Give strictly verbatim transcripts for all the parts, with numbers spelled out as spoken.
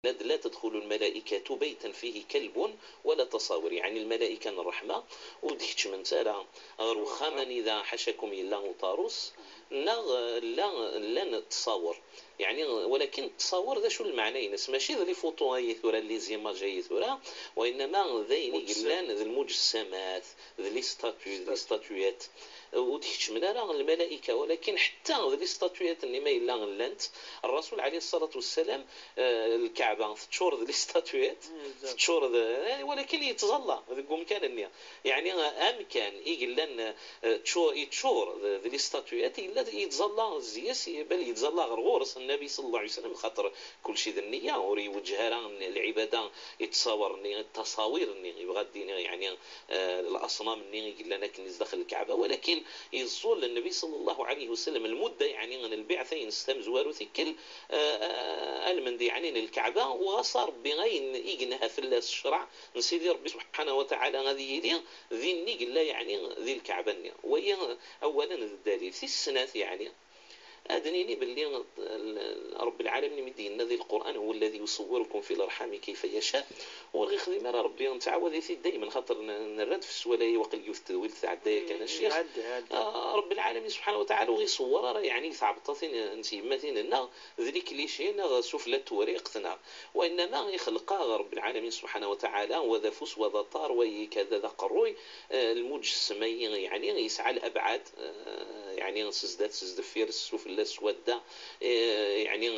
لا تدخل الملائكة بيتا فيه كلب ولا تصاوير، يعني الملائكة الرحمة وديك تشمنت على غير وخا من إذا حشاكم يلا وطاروس نغ لا لن تصاور، يعني ولكن التصاور ذا شو المعنى ينس ماشي ذا لي فوتو هي ثورة لي زيماج هي ثورة، وإنما ذين يقلان ذا المجسمات، ذا لي ستاتوي ذا لي ستاتويات، وتكتشمن على الملائكة، ولكن حتى ذا لي ستاتويات اللي ما إلا غلانت الرسول عليه الصلاة والسلام، آه، الكعبة تشور ذا لي ستاتويات، تشور ذا، ولكن يتظلى ذا قوم كان النية، يعني آه، أم كان يقلان آه، تشور يتشور ذا لي ستاتويات إلا يتظلى الزياس بل يتظلى غرغورس النبي صلى الله عليه وسلم خاطر كل شيء ذا النية وري وجهها العبادة يتصور التصاوير يبغى الدين يعني آه، الأصنام اللي يقول لنا كنز داخل الكعبة، ولكن يزول النبي صلى الله عليه وسلم المدة يعني من البعثة ينستمز وارو ثكل آه، آه، المندي يعني للكعبة وغصار بغين يقنها في الله الشرع نسيدي ربي سبحانه وتعالى غادي يلي ذي النقلة يعني ذي الكعبة النية. وهي أولا الدليل في السنات يعني أدنيني باللي رب العالمين مدينا ذي القرآن هو الذي يصوركم في الأرحام كيف يشاء. وغي خدمة راه ربي نتعاود يثيد دائما خاطر نرد في السؤال هي وقل يوث تدويل تعدى كان الشيخ. آه، رب العالمين سبحانه وتعالى وغي صور راه يعني ثعبطتين انت يماتين لنا ذلك لي شيء نغ سفلى توريقتنا، وإنما يخلق رب العالمين سبحانه وتعالى وذا فوس وذا طار وي كذا ذا قروي آه، المجسم يعني يسعى الأبعاد آه، يعني سزدات سزدفير السفلى السودة آه، يعني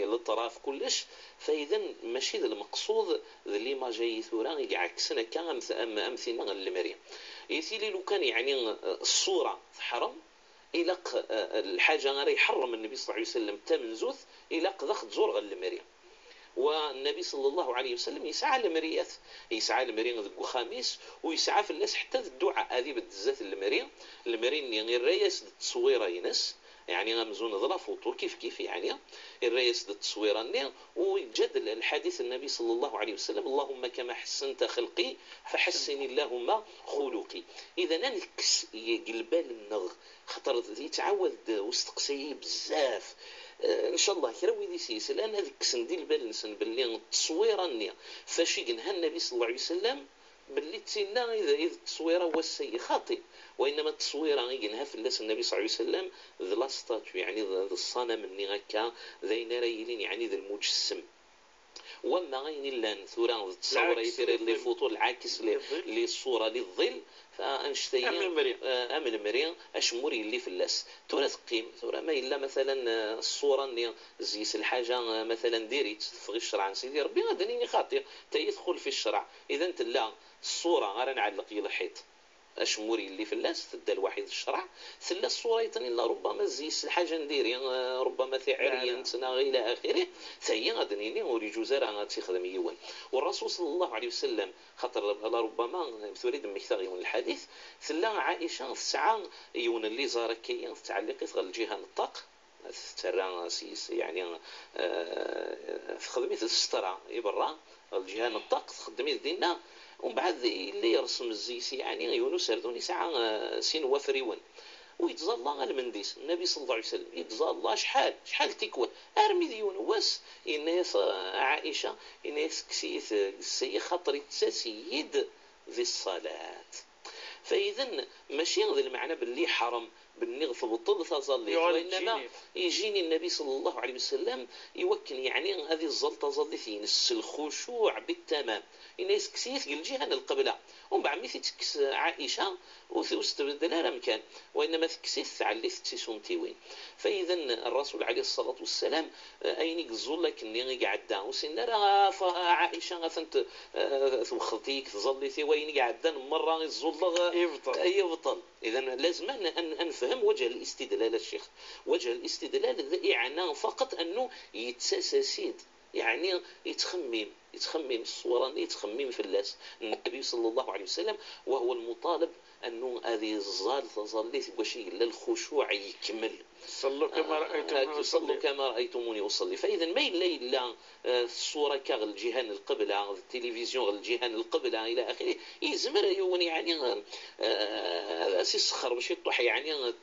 للطراف كلش. فإذا ماشي ذا المقصود ذا لي ماجي ثورة يعكسن هكا أم أم أمثلة غير المريم يثيلي لو كان يعني آه، الصورة تحرم إلق آه، الحاجة غير يحرم النبي صلى الله عليه وسلم تمنزوث إلق ذا تزور غير المريم. والنبي صلى الله عليه وسلم يسعى المريات، يسعى المري ذو خميس ويسعى في الناس حتى الدعاء هذه بالدزات المري. المري ني غير رايس التصويره ينس، يعني غمزون ذ لافوتو كيف كيف يعني الرايس التصويره ني. ويجد الحديث النبي صلى الله عليه وسلم: اللهم كما حسنت خلقي فحسن اللهم خلقي. اذا نكس يقلبال النغ خاطر يتعاود واستقسي بزاف. آه، ان شاء الله كرا ويدي سيس لان هذيك كسن دي البال نسن باللي التصويره ني فاش يقنها النبي صلى الله عليه وسلم باللي تسينا اذا اذا التصويره هو السيء خاطئ، وانما التصويره يقنها في الناس النبي صلى الله عليه وسلم ذ لا ستاتو يعني ذ الصنم ني هكا ذين رايلين يعني ذ المجسم. وما غين الا ثورا تصور يثير لي فوتو العاكس لي الصوره للظل. فانشتي ام المري ام المري اش مور يلي فلاس ثورا تقيم ثورا ما الا مثلا آه، الصوره اللي زيس الحاجه آه، مثلا ديريت تفغي الشرع نسيدي ربي غادي نيني خاطي حتى يدخل في الشرع. اذا تلا الصوره غير نعلق يلحيط اش مور يلي فلاس تدا الوحيد الشرع. تلا الصوره يتني لا ربما زيس الحاجه نديري آه، ربما ثعريا تناغي الى اخره. ثهي غادي نيني ور يجوز راه غادي تخدم يوان. والرسول صلى الله عليه وسلم خاطر لربما تريد مكثر يوم الحديث. ثلا عائشه تسعى يوم اللي زارك كي تعلقت غير الجهه نطاق ترى سيس يعني آه، تخدمي السترة يبرا الجهة نطاق تخدمي دينا. ومن بعد اللي يرسم الزيس يعني يونس سردون يسعى آه، سين وفريون ويتظلى المنديس النبي صلى الله عليه وسلم يتظلى شحال شحال تيكوال ارمي ديون واس. إن عائشة إن يسكسيت السي خاطر يتساسيد ذي الصلاة. فإذا ماشي هذا المعنى باللي حرم باللي تبطل تظليت وإنما يجيني النبي صلى الله عليه وسلم يوكل يعني هذه الزلطة تظليت ينس الخشوع بالتمام. إن يسكسيت الجهة القبلة ومن بعد ميثي تكس عائشة وتبدل على مكان وإنما تكسيت تعلي تسيسوم تيوين. فإذا الرسول عليه الصلاة والسلام آه، أين يقزل لك إني يقعد وسنا راه عائشة غثنت آه، توخذتيك تظليتي وين قاعد مرة يزول يبطل. يبطل. إذا لازم أن أن نفهم وجه الاستدلال الشيخ. وجه الاستدلال إعنا فقط أنه يتساسسيد يعني يتخمم يتخمم الصورة يتخمم في الناس النبي صلى الله عليه وسلم وهو المطالب أنه هذه الزال تظليت واش إلا الخشوع يكمل. صلوا كما رأيتموني أصلي. صلوا كما رأيتموني أصلي. فإذا ما إلا إلا آه، الصورة كاغ الجهة القبلة، التلفزيون الجهة القبلة إلى آخره، يزمر يون يعني آه، آه، سي الصخر باش يطوح يعني آه،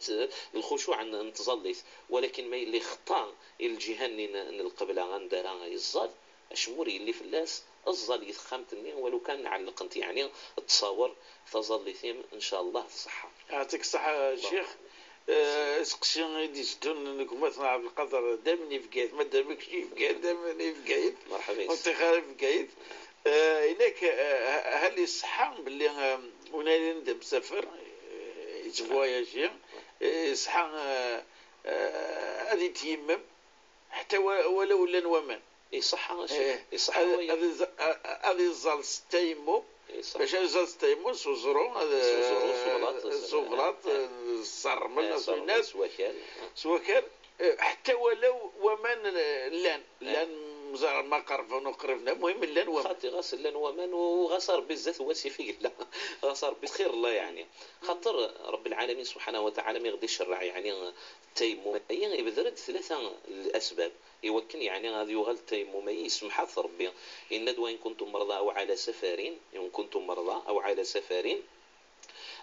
الخشوع نتظليت. ولكن ما إلا خطا الجهة القبلة غندارها يزال Acemma ur yelli fell-as, ẓẓal i texxamt-nni, walu kan ɛellqent, yeɛni, ttṣawer taẓallit-im, ncallah tṣeḥḥa. Yeɛṭik ṣṣeḥḥa a ccix. Eh, aseqsi i d-iteddun n gma-tneɣ Ɛebdelqader, daymen i Bgayet, ma daymen kečč i Bgayet, daymen i Bgayet, ur ṭṭix ara i Bgayet. Eh, inak, eh, hal iṣeḥḥa belli, eh, win ara yilin d amsafer, eh, yettvoyaji, eh, iṣeḥḥa, eh, eh, ad yettyammam, ḥetta wa-, walaw llan waman. Iṣeḥḥa, a Ccix. Eh, Iṣeḥḥa ad, waya. Ad iẓ-, a-, a-, ad iẓẓal s taymmu. Iṣeḥḥa. Bac ad iẓẓal s taymmu, s uẓru, ad, s uẓru, s ublaṭ, s ublaṭ, eh, s ṛṛmel, eh, s ṛṛmel, s winat. S wakal. S wakal. Eh, ḥetta walaw waman, eh, llan. Eh. Llan, meẓẓar ma qerben ur qriben, almuhim llan waman. Xaṭi, ɣas llan waman, u ɣas Ṛebbi zdat wasif i yella. Ɣas Ṛebbi xir Allah, yeɛni. Xaṭer Ṛebbi lɛalamin subḥanahu wa taɛala mi ɣ-d-icerreɛ, yeɛni, tayammum-agi, ibder-d tlata n lesbab. Iwakken, yeɛni, ad yuɣal ttayammum-agi yesmeḥ-it Ṛebbi. Yenna-d: وإن كنتم مرضى أو على سفر، إن كنتم مرضى أو على سفر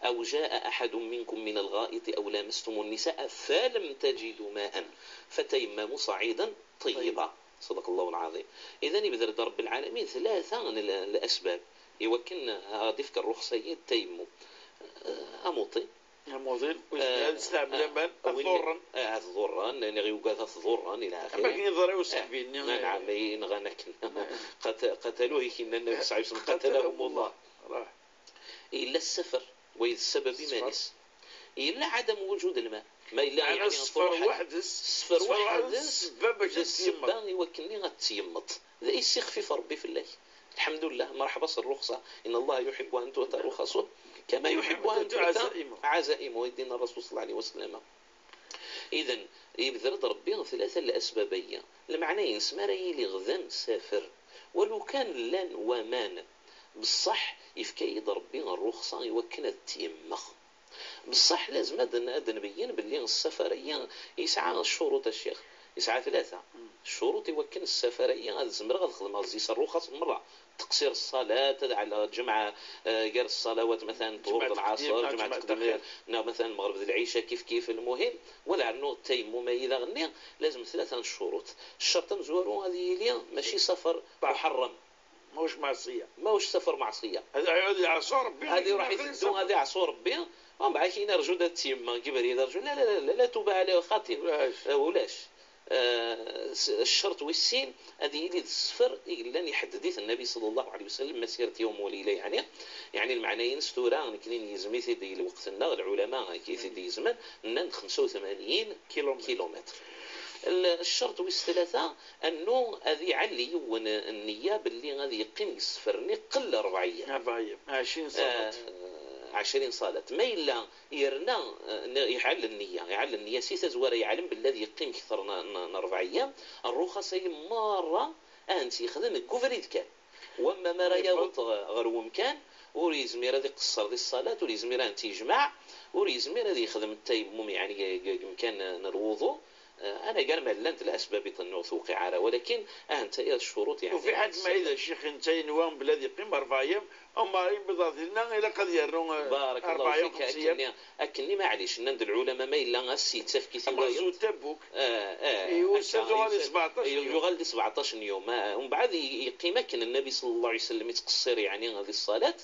أو جاء أحد منكم من الغائط أو لامستم النساء فلم تجدوا ماء فتيمموا صعيدا طيبا. صدق الله العظيم. Idan, ibder-d Ṛebbi lɛalamin tlata n l-, lesbab iwakken ad ifk ṛṛuxsa-agi n ttayammum. Eh, amuṭi. Amuḍin, ur yezmir ad yesteɛmel aman, ad t-ḍurren. Eh, ad t-ḍurren, neɣ yugad ad t-ḍurren, ila axiri. Am wakken yeḍra i useḥbi-nni. Eh, naɛam, i yenɣan akken. Qat-, qataluh, i k-yenna Nnbi ṣalla Llahu ɛalayhi wa sallam, qatalahum Allah. Yella ssefer, wa d ssebba iman-is. Yella ɛadam wujud lma. Ma yella, yeɛni, ssefer weḥd-s, ssefer weḥd-s, d ssebba i wakken ad tyammem. D ayen yessixfif Ṛebbi fell-ak. Lḥemdullah, mreḥba s ṛṛuxṣa. إن الله يحب أن تؤتى رخصه كما يحب أن تؤتى عزائمه, i d-yenna Ṛṛasul ṣalla Llahu ɛalayhi wa sallam. Idan, yebder-d Ṛebbi tlata n lesbab-agi. Lmeɛna-ines, mi ara yiliɣ d amsafer, walu kan llan waman, beṣṣeḥ yefka-yi-d Ṛebbi ṛṛuxṣa i wakken ad ttayammem. Beṣṣeḥ, lazem ad n-, ad nbeyyen belli ssafar-agi yesɛa ccuruṭ, a Ccix. Yesɛa tlata ccuruṭ i wakken ssafar-agi ad zemreɣ ad xedmeɣ zzi-s ṛṛuxaṣ merra. Teqṣir ṣṣalat, ad ɛelleɣ lǧemɛa, eh, gar ṣṣalawat, matan, ḍuhur d lɛaṣer, lǧemɛa taqdim, neɣ matan lmeɣreb d lɛica, kif kif, lmuhim, wa d ɛennuɣ ttayammum-agi daɣen-nni, lazem tlata n ccuruṭ. Ccerṭ amezwaru ad yili mačči safar muḥerrem. Mahuc meɛṣiya. Mahuc safar meɛṣiya. Ad, ad iɛṣu Ṛebbi. Ad iruḥ iteddu, ad iɛṣu Ṛebbi. Umbeɛd ad k-yini ṛju ad ttayammem deg ubrid, ṛju. La, la, la, la, la tuba ɛli xaṭi. Ulac. Eh, ulac. Eh, s-, ccerṭ wis sin, ad yili d ssefr i yellan iḥedded-it Nnbi ṣalla Llahu ɛalayhi wa sallam, masirat yawm wa layla, yeɛni. Yeɛni lmeɛna-ines tura, nekni nyezm-it-id i lweqt-nneɣ, lɛulama i t-id-yezmen, nnan-d xemsa u tmanyin kilumitr. L-, ccerṭ wis tlata, annu ad iɛell yiwen nniya belli ad yeqqim deg ssefr-nni qell rebɛa ayyam. Rebɛa ayyam, ɛecrin ṣalat. Eh, ɛecrin ṣalat. Ma yella yerna, eh, iɛell nniya, iɛell nniya si tazwara yeɛlem belli ad yeqqim kter n, n, n rebɛa ayyam, ṛṛuxaṣ-agi merra ad tent-yexdem deg ubrid kan. Wamma mi ara yaweḍ ɣer wemkan, ur yezmir ad iqeṣṣer di ṣṣalat, ur yezmir ad tent-yejmeɛ, ur yezmir ad yexdem ttayammum, yeɛni, deg, deg umkan n lwuḍu, eh, anagar ma llant lesbab i tent-, ur tewqiɛ ara, walakin ahat aya d ccuruṭ, yeɛni. Ufiḥ ad ma yella ccix netta yenwa belli ad yeqqim rebɛa ayyam, umar yewweḍ dinna ilaq ad yernu, eh, rebɛa ayyam, xemsa ayyam. Akkenni, akkenni, maɛlic, nnan-d lɛulama ma yella ass yettafk i tiwayt. Tabuk. Eh, eh, i usentu ɣer sbeɛṭac n yum. Yuɣal di sbeɛṭac n yum. Eh, umbeɛd i-, yeqqim akken Nnbi ṣalla Llahu ɛalayhi wa sallam ittqeṣṣir, yeɛni, di ṣṣalat.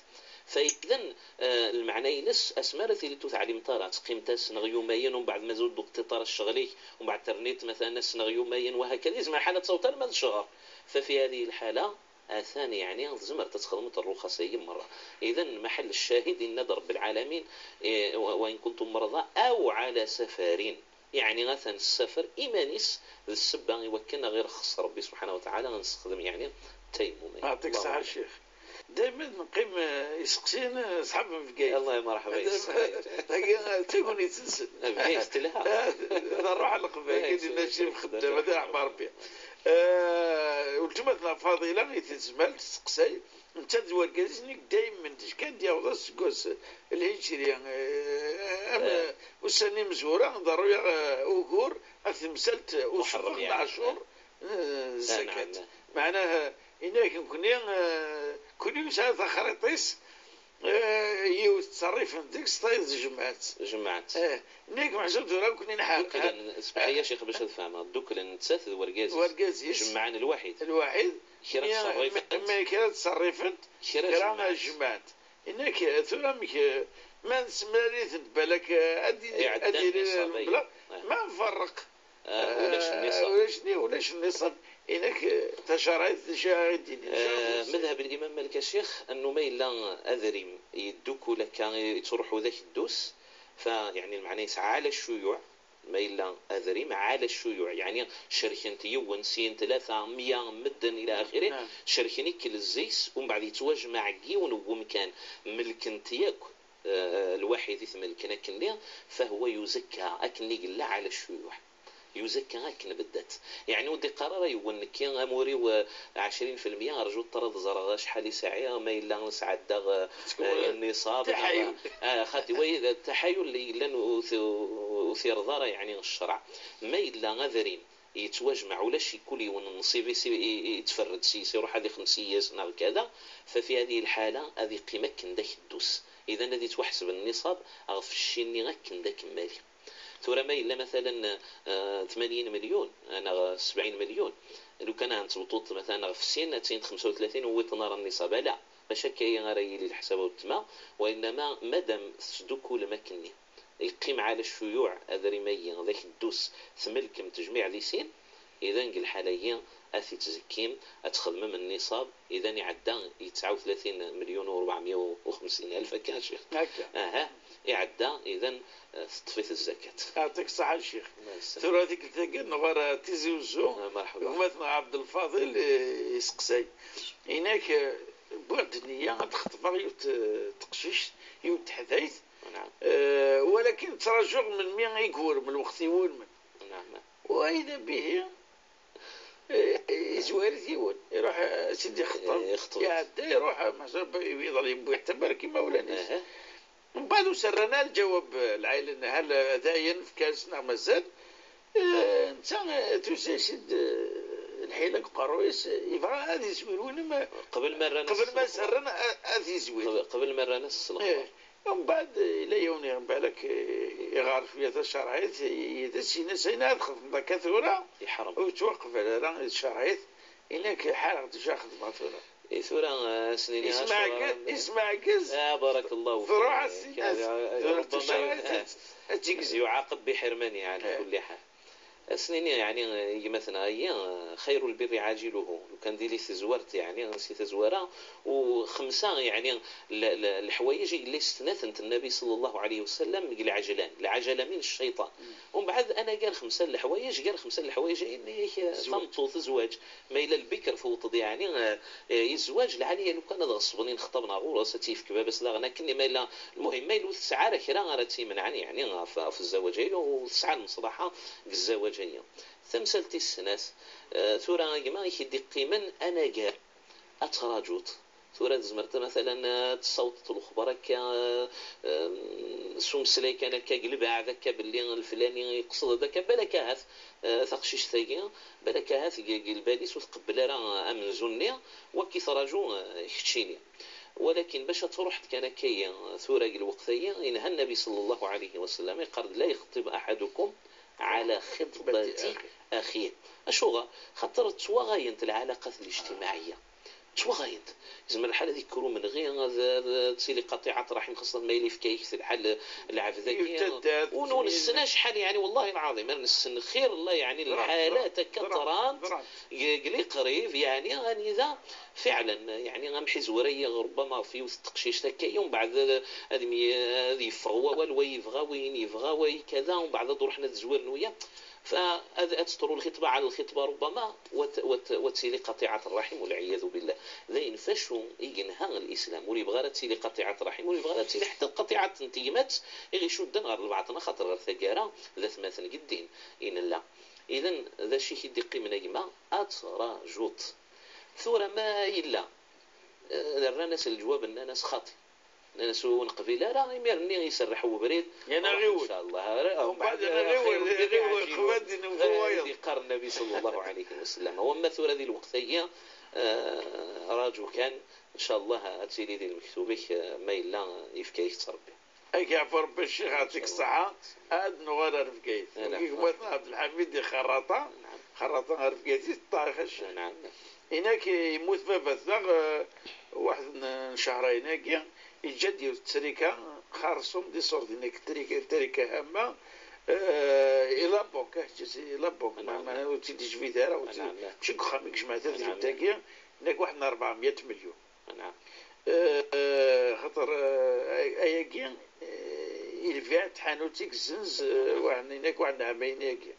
Fa idan, eh, lmeɛna-ines, asmi ara tili ur teɛlimeḍ ara, teqqimeḍ ass neɣ yumayen, umbeɛd mazal ur d-tuqiḍ ara ccɣel-ik, umbeɛd terniḍ matalan ass neɣ yumayen, wa hakada, yezmer lḥal ad tawḍeḍ arma d ccɣer. Fa fi hadihi lḥala, atan, yeɛni, tzemreḍ ad txedmeḍ ṛṛuxaṣ-agi merra. Idan, maḥell ccahid, yenna-d Ṛebbi lɛalamin, eh, wa-, وإن كنتم مرضى أو على سفر. Yeɛni, atan ssafer iman-is d ssebba i wakken ad ɣ-irexxes Ṛebbi subḥanahu wa taɛala ad nessexdem, yeɛni, ttayammum. Yeɛṭik ṣṣeḥḥa a ccix. Daymen neqqim, eh, iseqsiyen, eh, ṣṣḥab n Bgayet. Allah, merḥba yes. Tagi, eh, d tagnit-nsen. Bgayet telha. D ṛṛuḥ n Leqbayel, mačči d xeddam, ad iṛḥem Ṛebbi. Eh, weltma-tneɣ Faḍila i tezmal testeqsay, netta d wergaz-is, nekk daymen, ticki kan d-yaweḍ aseggas lhijri, eh, am, eh, ussan imezwura, ḍerru-yaɣ, eh, ugur ɣef temsalt, eh, useffeɣ n ɛacur, eh, zzakat. Meɛna, eh, yenna-ak nekni, eh, kul yiwen yesɛa taxriṭ-is, Eh, yiwet ttṣerrifen deg-s, tayeḍ jemɛet. Jemɛet. Eh, nnig meḥsub tura akk-nni nḥaq. Duklen, smeḥ-iyi a Ccix bac ad fehmeɣ, duklen nettat d wergaz-is. Wergaz-is. Jemɛen lwaḥid. Lwaḥid. Kra ttṣerrifent. Mi, mi kra ttṣerrifent, kra jemɛent. Jemɛent. Inak, tura amek, ma nsemlal-itent, balak, eh, ad d-, iɛedda ad d-yili lmeblaq, eh, ma nferreq. Ah, ulac nniṣab. Ulac ni-, ulac nniṣab. Inak, eh, tacaṛɛit d acu ara d-tini? Eh, madhab Limam Malik a Ccix, annu ma yella adrim yeddukul akka, yettruḥu d akeddus, fa, yeɛni, lmeɛna-is ɛala ccuyuɛ, ma yella adrim ɛala ccuyuɛ, yeɛni cerken-t yiwen, sin, tlata, meyya, medden, ila axiri, cerken-ik lezzi-s, umbeɛd yettwajmaɛ deg yiwen n wemkan, melken-t yakk, eh, lwaḥid i t-melken akkenni, fahwa yuzakka, akken i yella ɛala ccuyuɛ. Yuzakka akken beddat. Yeɛni ur d-iqqar ara yiwen nekki amur-iw, eh, ɛecrin filmya, rju ṭṭer ad ẓreɣ acḥal i sɛiɣ, ma yella sɛeddaɣ, eh, eh, nniṣab, neɣ, eh, xaṭi, wa d taḥayul yellan ur t-, ur t-irḍa ara, yeɛni, ccreɛ. Ma yella adrim yettwajmeɛ, ulac i kul yiwen nnṣib-is i, i, i yettferred s-is, iruḥ ad ixem s-is neɣ kada, fa fi hadihi lḥala ad iqqim akken d akeddus. Idan ad yettwaḥseb nniṣab ɣef cci-nni akken d akemmali. Tura ma yella, matalen, eh, tmanyin milyun, eh, neɣ sebɛin milyun, lukan ad nettewṭuṭ, matalen, ɣef sin, ad tiniḍ xemsa u tlatin ur wwiḍen ara nniṣab, ala, maca akka ara yili leḥsab a weltma, wa innama madam tesdukkulem akkenni, yeqqim ɛala ccuyuɛ adrim-agi d akeddus, tmelkem tejmiɛ di sin, idan deg lḥala-agi ad t-id-tzekkim, ad txedmem nniṣab, idan iɛedda i tesɛa u tlatin milyun u rebɛemya u xemsin alef, akka a Ccix. Akka. Aha, iɛedda, idan, eh, teṭṭef-it zzakat. Yeɛṭik ṣṣeḥḥa a Ccix. Tura tikkelt-agi nɣer Tizi Uzzu, ah, merḥba, gma-tneɣ Ɛebdelfaḍil, eh, iseqsay. Inak, eh, wwiɣ-d nniya ad xeṭbeɣ yiwet, eh, teqcict, yiwet teḥdayt. Naɛam. Eh, walakin ttrajuɣ melmi i yurem lweqt i wulmen. Naɛam. Wa ida bihi, eh, yezwar-it yiwen, iruḥ, eh, ad tt-id-ixeṭṭeb. Eh, ixeṭṭeb. Iɛedda, iruḥ, eh, meḥsub iḍal yewwi tabark imawlan-is. Aha. Mbeɛd ur s-rran ara lǧawab, eh, lɛayla-nni, hal, eh, dayen fkan-as neɣ mazal. Eh, netta, eh, tusa-as-id, eh, lḥila deg uqerruy-is, eh, yebɣa ad yezwir win ma qbel ma rran-as qbel ma s-, s-, rran a-, ad yezwir. Qbel, qbel ma rran-as s lexbar. Eh, mbeɛd, eh, yella yiwen, eh, balak, eh, iɣer cwiya tacerɛit, eh, yid-s, yenna-as ayen ad txedmeḍ akka tura, iḥrem, ur yettwaqbal ara di tcerɛit, inak ḥareɣ déjà xedmeɣ tura. I tura, eh, ad s-nini ismeɛgez, acuɣer, ismeɛgez. Ah, barakallahu fik. Truḥ ad s-, ad, eh, tura rubbama tacerɛit ad, ad tegzi. Yuɛaqeb biḥirmani, ɛala kulli ḥal. Ad s-nini, yeɛni, i gma-tneɣ-agi, xayru lbirri ɛaǧiluhu. Lukan d yili tezwart, yeɛni, si tazwara, u xemsa, yeɛni, l-, l-, leḥwayeǧ i yella yessetna-tent Nnabi sallallahu alayhi wa sallam deg lɛejlan. Lɛejla min cciṭan. Umbeɛd, anagar xemsa n leḥwayeǧ, gar xemsa n leḥwayeǧ, yenna-yak, eh, tameṭṭut, zzwaǧ. Ma yella lbikr tewweḍ-d, yeɛni, eh, eh, i zzwaǧ, lɛali lukan ad ɣeṣben inexṭaben ɣur-s, ad tt-yefk baba-s daɣen akken, ma yella, lmuhim, ma yella ur tesɛa ara kra ara tt-imenɛen, yeɛni, ɣef, ɣef zzwaǧ-agi, u tesɛa lmeṣlaḥa deg zzwaǧ-agi. Tamsalt tis snat, eh, tura a gma i k-id-iqqimen anagar, ad traǧuḍ. Tura tzemreḍ, matalan, ad tessawḍeḍ lexbar akka, eh, s umeslay kan akka, deg lebɛed akka, belli leflani yeqsed-d akka, balak ahat, eh, taqcict-agi, balak ahat deg, deg lbal-is ur tqebbel ara amenzu-nni, wakk i traǧu, eh, keččini. Walakin bac ad truḥeḍ kan akka-yi, tura deg lweqt-agi, inha Nnabi sallallahu alayhi wa sallam, iqqar-d: "La yexṭib aḥadukum ɛala xitbati axih." Acuɣer? Xaṭer ttwaɣayent lɛalaqat lijtimaɛiyya. Ttwaɣayent. Yezmer lḥal ad yekker umenɣi, ad, ad, ad tili qatiɛat raḥim, xaṣṣa ma yella yefka-yak-t lḥal lɛebd-agi. Ur, ur nessen acḥal, yeɛni, wallahi lɛaḍim, ar nessen xir Allah, yeɛni, lḥalat akka ḍrant deg, deg liqrib, yeɛni, anida, fiɛlan, yeɛni, amḥizwer-agi, rubbama ɣef yiwet n teqcict akka, umbeɛd ad, ad, ad yeffeɣ wawal, wa yebɣa, wayen yebɣa, wa kada, umbeɛd ad ruḥen ad zwiren wiya. Fa ad, ad teṭru lxitba ɛala lxitba rubbama, wa t-, wa t-, wa tili qatiɛat rraḥim, walɛiyadu billah. D ayen facu i yenha Lislam, ur yebɣi ara ad tili qatiɛat rraḥim, ur yebɣi ara ad tili ḥetta qatiɛat n tegmat i ɣ-icudden ɣer lbaṭel, axaṭer ɣer taggara d atmaten deg ddin i nella. Idan, d acu i k-id-iqqimen a gma? Ad trajuḍ. Tura ma yella, eh, rran-as leǧwab, nnan-as xaṭi. Nnan-as ur neqbil ara, imir-nni iserreḥ webrid. Yerna ɣiwel. Incallah, ara, umbeɛd yerna ɣiwel, ɣiwel, ɣiwel, qbad ineggez wayeḍ. Yeqqar Nnabi sallallahu alayhi wa sallam. Wamma tura di lweqt-agi, eh, raǧu kan, ncallah ad tili di lmektub-ik, eh, ma yella yefka-yak-tt Rebbi. Ad k-yeɛfu Rebbi a ccix, yeɛṭik ṣṣeḥḥa. Ad nuɣal ar Bgayet. Gma-tneɣ Ɛebdelḥamid di Xerraṭa. Xerraṭa ar Bgayet i teṭṭaxec. Inak yemmut baba-tneɣ, eh, waḥed n ncehrayen-agi, yeǧǧa-d yiwet n ttrika xerṣum d iṣurdiyen-agi, ttrika, ttrika hamma, eh, i la banque, ah, i la banque, meɛna ur tt-id-yejbid ara, mačči deg uxxam i yejmeɛ tadrimt-agi, inak waḥed n rebɛemya milyun. Xaṭer, eh, ayagi, eh, ilbiɛ n tḥanut i yezzenz, eh, waḥed n, inak waḥed n ɛamayen-agi.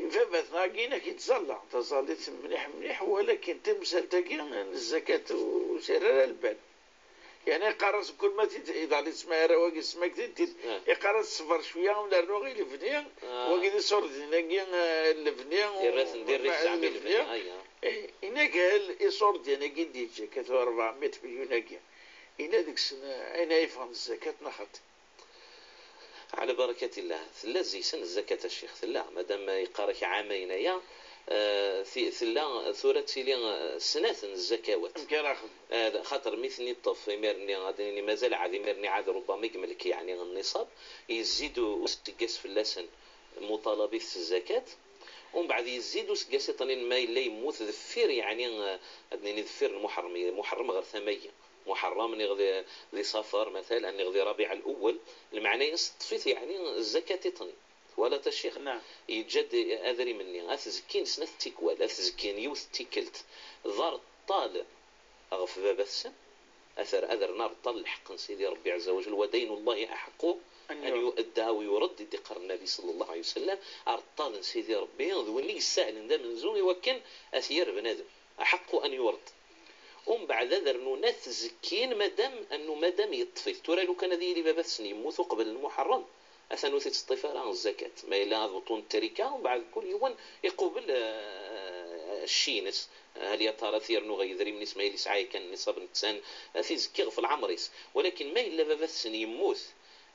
Baba-tneɣ-agi inak yettẓalla, taẓallit mliḥ mliḥ, walakin tamsalt-agi n zzakat ur s-yerri ara lbal. Yeɛni yeqqar-as kul ma t-id-, iḍal yettmahara wagi ssma-k-t-id, yeqqar-as ṣber cwiya, nernu i lebni, wagi d iṣurdiyen-agi, eh, lebni, Yerra-ten di rrif zeɛma i lebni. Inak hal iṣurdiyen-agi d-yeǧǧa kat rebɛemya milyun-agi, yella deg-sen ayen ay yeffɣen d zzakat neɣ xaṭi? Ɛla barakatillah, tella zzi-sen zzakat a ccix, tella, madam yeqqar-ak ɛamayen aya, eh, ti-, tella, tura ad tili, eh, snat n zzakawat. Amek ara axedmen? Eh, xaṭer mi ten-iṭṭef imir-nni, ad nini mazal ɛad imir-nni ɛad rubbama i yemlek, yeɛni, nniṣab, yezzi-d u-, useggas fell-asen muṭalabit s zzakat, umbeɛd yezzi-d useggas iṭnin ma yella yemmut deffir, yeɛni, eh, ad nini deffir n Muḥerrem, Muḥerrem ɣer tama-yi. Muḥerrem, niɣ di, di Ṣafar, matalan, niɣ di Rabiɛ Lewwel, lmeɛna-ines teṭṭef-it, yeɛni, zzakat iṭni. Twalaḍ a ccix? Yeǧǧa-d adrim-nni, ad t-zkin snat n tikwal, ad t-zkin yiwet n tikkelt, d areṭṭal ɣef baba-tsen, ad t-, ad rren areṭṭal n lḥeqq n Sidi Ṛebbi Ɛezza wa Jell, wa daynu Llahi aḥeqqu an yu'adda aw yuṛedd, i d-iqqar Nnabi ṣalla Llahu ɛalayhi wa sallam, areṭṭal n Sidi Ṛebbi d win i yessahlen d amenzu i wakken ad t-yerr bnadem. Aḥeqqu an yuṛedd. Umbeɛd ad rnun ad t-zkin madam, annu madam yeṭṭef-it. Tura lukan ad yili baba-tsen yemmut uqbel n Muḥerrem, atan ur t-iteṭṭif ara zzakat. Ma yella ad beṭṭun ttrika, umbeɛd kul yiwen iqubel, eh, cci-ines. Hal ya tara ad t-yernu ɣer yedrimen-is, ma yella yesɛa yakan nniṣab n ttan, ad t-izekki ɣef leɛmer-is. Walakin ma yella baba-tsen yemmut,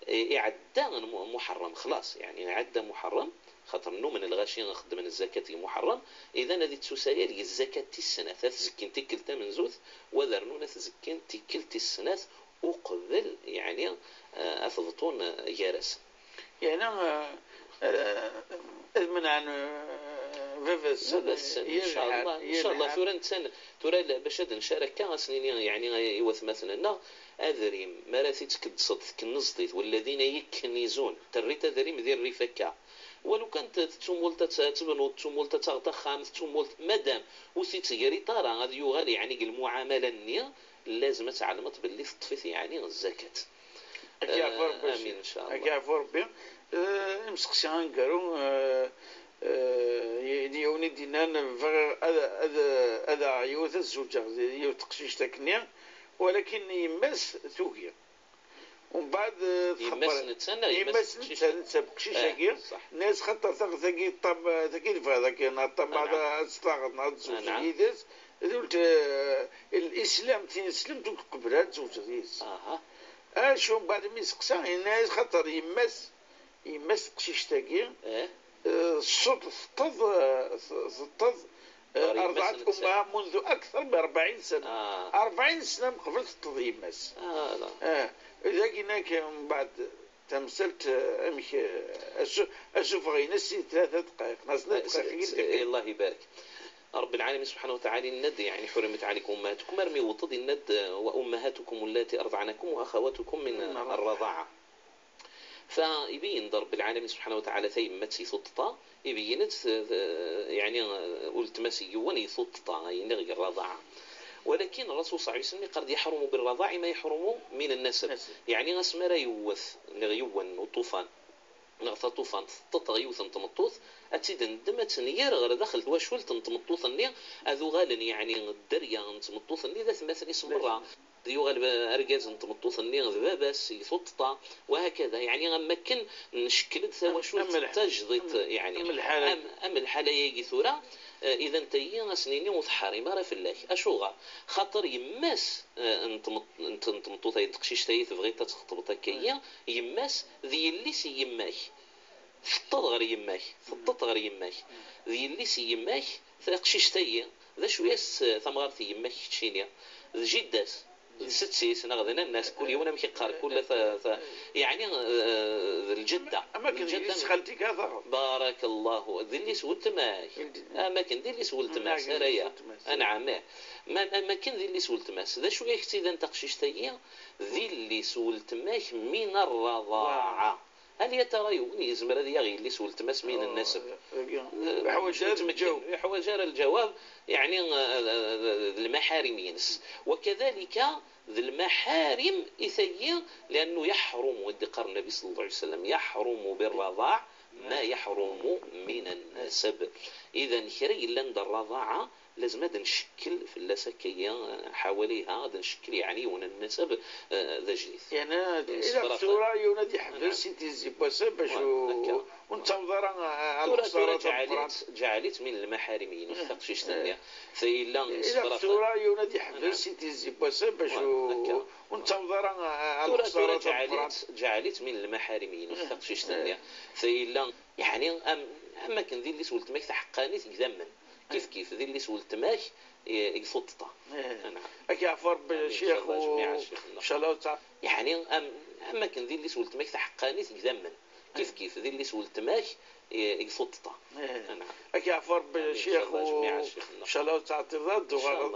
i-, iɛedda n Mu-, Muḥerrem, xlaṣ, yeɛni iɛedda Muḥerrem, xaṭer nnumen lɣaci xeddmen zzakat deg Muḥerrem, idan ad ittusayal i zzakat tis snat, ad t-zkin tikkelt tamenzut, wa ad rnun ad t-zkin tikkelt tis snat uqbel, yeɛni, eh, ad t-beṭṭun, eh, gar-asen. Yeɛni, eh, eh, ad menɛen, eh, baba-tsen, Baba-tsen, yir ncallah, lḥal, yir ncallah, lḥal. Tura netta, tura l-, bac ad ncer akka, ad s-nini, yeɛni, i watmaten-nneɣ, adrim, mi ara t-id-tkeddseḍ, tkennzeḍ-it, walladina yeknizun, terriḍ adrim di rrif akka. Walu kan t-, tettumult ad t-, ad tebnuḍ, tettumult ad taɣeḍ axxam, tettumult, madam ur t-id-tegriḍ ara, ad yuɣal, yeɛni, deg lmuɛamala-nni, lazem ad tɛelmeḍ belli teṭṭef-it, yeɛni, zzakat. Ad k-yeɛfu Rebbi a ccix. Amin, ncallah. Ad k-yeɛfu Rebbi. Eh, imseqsi aneggaru, eh, eh, y-, d yiwen i d-yennan, bɣiɣ ad, ad, ad aɣeɣ yiwet, ad zewǧeɣ d yiwet teqcict akkenni, walakin yemma-s tugi. Umbeɛd, eh, txebber. Yemma-s netta neɣ yemma-s n teqcict? Netta, netta, beqcic-agi. Eh, ṣṣeḥ. Nna-yas xaṭer taɣet-agi ṭṭam-, tagi tebɣiḍ akken, neɣ ṭṭam-, ad, ad tt-taɣeḍ, neɣ ad tezweǧ yid-s. D ult, eh, l-, islam, tin islam, ur tqebbel ad tezweǧ yid-s. Acu, mbeɛd mi yesteqsa, yenna-yas xaṭer yemma-s, yemma-s teqcict-agi, eh, ṣṣut teṭṭeḍ, eh, t-, teṭṭeḍ, eh, رضعت أمها منذ أكثر من أربعين سنة. أربعين سنة من قبل teṭṭeḍ yemma-s. Ah, dagi nak, mbeɛd tamsalt, eh, amek, eh, asu-, asufeɣ-ines i tlata dqayeq, neɣ snat dqayeq i d-yeqqimen. Allah ibarek. Ṛebbi lɛalamin subḥanahu wa taɛala yenna-d, yeɛni, حرمت عليكم أمهاتكم, armi yewweḍ-d yenna-d, وأمهاتكم اللاتي أرضعنكم وأخواتكم من الرضاعة. Fa ibeyyen-d Ṛebbi lɛalamin subḥanahu wa taɛala tayemmat i tuṭṭḍa, ibeyyen-d, eh, yeɛni, eh, uletma-s n yiwen i tuṭṭḍa, ayen i ɣer rraḍaɛa. Walakin Ṛṛasul ṣalla Llahu ɛalayhi wa sallam iqqar-d يحرم بالرضاع ما يحرم من النسب. Yeɛni asmi ara yewwet neɣ yiwen uṭufan neɣ taṭufant teṭṭeḍ ɣer yiwet n tmeṭṭut, ad tt-id-neddem, ad tt-nyer ɣer daxel twacult n tmeṭṭut-nni, ad uɣalen, yeɛni, dderya n tmeṭṭut-nni d atmaten-is merra. Yuɣal ba-, argaz n tmeṭṭut-nni d baba-s i tuṭṭḍa, wahakada. Yeɛni, am wakken ncekkel-d tawacult d tajdiṭ, yeɛni, am, am lḥala-agi tura, eh, idan tayi, ad s-nini, ur teḥrim ara fell-ak. Acuɣer? Xaṭer yemma-s, eh, n tmeṭ-, n t-, n tmeṭṭut-ayi, n teqcict-ayi, tebɣiḍ ad txeṭbeḍ akka-yi, yemma-s d yelli-s n yemma-k. Teṭṭeḍ ɣer yemma-k, teṭṭeḍ ɣer yemma-k. D yelli-s n yemma-k, taqcict-ayi, D acu-yas tamɣart n yemma-k keččini? D jidda-s, d setti-s, neɣ d nanna-s, kul yiwen amek iqqar, kul ta, ta, yeɛni, eh, d lǧedda. Am akken d lǧedda yelli-s n xalti-k ad taɣeḍ. Barakallahu, d yelli-s n weltma-k. Am akken d yelli-s n weltma-s, ara ya. Anɛam, ih. Ma, am akken d yelli-s n weltma-s. D acu-yak-tt-idan taqcict-agi? D yelli-s n weltma-k min rraḍaɛa. Hal ya tara yiwen yezmer ad yaɣ yelli-s n weltma-s min nnaseb? Yeḥwaǧ ara lǧawab. Yeḥwaǧ ara lǧawab, yeɛni, eh, d lmaḥarim-ines. Wakadalika d lmaḥarim i tagi, liannu yeḥrumu, i d-iqqar Nnabi sallallahu alayhi wa sallam, yeḥrumu birraḍaɛ ma yeḥrumu min nnaseb. Idan kra yellan d rraḍaɛa, lazem ad ncekkel fell-as akkagi, ḥawaliha, ad ncekkel yeɛni yiwen n nnaseb, eh, d ajdid. Yeɛni, ilaq tura yiwen ad yeḥbes i tizi n wass-a bac ur nettaweḍ ara ɣer lexsara tameqqrant. Ǧeɛl-itt min lmaḥarim-inu, taqcict-nni. Tayella, ilaq tura yiwen ad yeḥbes i tizi n wass-a bac ur nettaweḍ ara ɣer lexsara tameqqrant. Ǧeɛl-itt min lmaḥarim-inu, taqcict-nni. Tayella, yeɛni, am, am akken d yelli-s n weltma-k taḥeqqanit deg idammen. Kif kif, d yelli-s n weltma-k, eh, deg tuṭṭḍa. Ad k-yeɛfu Rebbi, Ccix, ncallah. Yeɛni, am, am akken d yelli-s n weltma-k taḥeqqanit deg idammen. Kif kif, d yelli-s n weltma-k, eh, deg tuṭṭḍa. Ad k-yeɛfu Rebbi, Ccix, ncallah ur teɛṭileḍ ara ad d-tuɣaleḍ.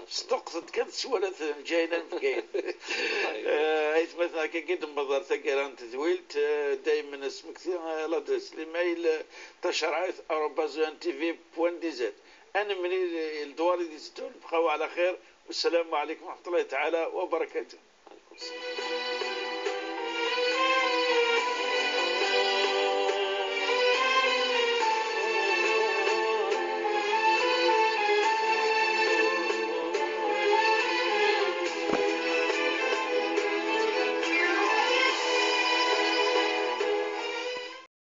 Sṭuqqet-d kan s wala n Lǧayen n Bgayet. Eh, aytmaten, akka i d-newweḍ ɣer taggara n tedwilt, eh, daymen asmekti, eh, l'adresse l'email, eh, tacerɛit arobase N T V point D Z. Ad nemlil, eh, ledwar i d-iteddun, bqaw ɛla xir, wassalamu ɛlaykum wa raḥmatullahi taɛala wa barakatuh.